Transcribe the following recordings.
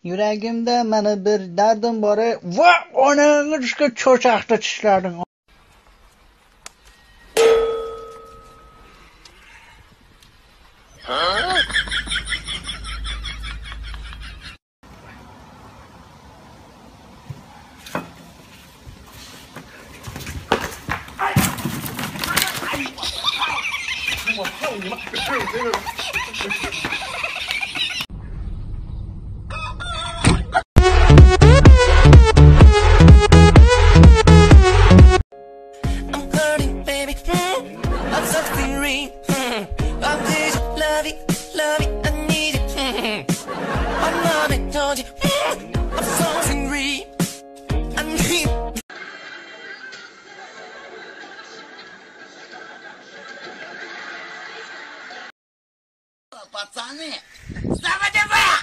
Ýüregimde meni bir derdim bary wa onaňyşky çoçakda çişlerdiň. I'm hurting, baby. Mm. I'm suffering. Mm. I'm this love it, love it. I need it. Mm. I'm not it, don't you? Mm. I'm so hungry. I need. Пацаны, заводевая!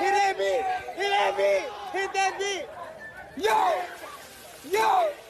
Hit that beat! Hit that beat! Yo! Yo!